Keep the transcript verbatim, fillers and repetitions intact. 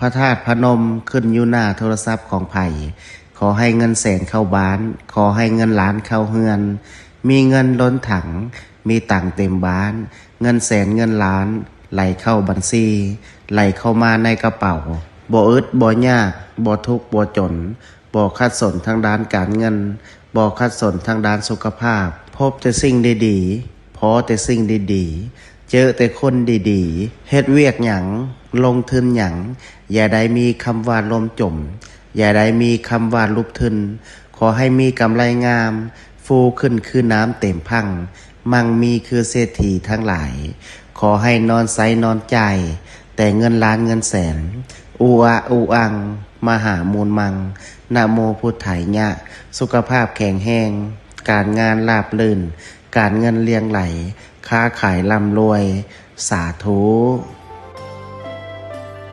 พระธาตุพนมขึ้นอยู่หน้าโทรศัพท์ของไผ ขอให้เงินแสนเข้าบ้าน ขอให้เงินล้านเข้าเฮือน มีเงินล้นถัง มีตังค์เต็มบ้าน เงินแสนเงินล้าน ไหลเข้าบัญชี ไหลเข้ามาในกระเป๋า บ่อึดบ่อยาก บ่ทุกข์บ่จน บ่ขัดสนทางด้านการเงิน บ่ขัดสนทางด้านสุขภาพ พบแต่สิ่งดีๆ พ้อแต่สิ่งดีๆ เจอแต่คนดีๆ เฮ็ดเวียกหยัง ลงทุนหยัง อย่าได้มีคำว่าล่มจม อย่าได้มีคำว่าลุบทุน ขอให้มีกำไรงาม ฟูขึ้นคือน้ำเต็มพัง มั่งมีคือเศรษฐีทั้งหลาย ขอให้นอนใช้นอนจ่าย แต่เงินล้านเงินแสน อุอะอุอัง มหามูลมัง นะโมพุทธายะ สุขภาพแข็งแรง การงานราบรื่น การเงินเรียงไหล ค้าขายร่ำรวย สาธุ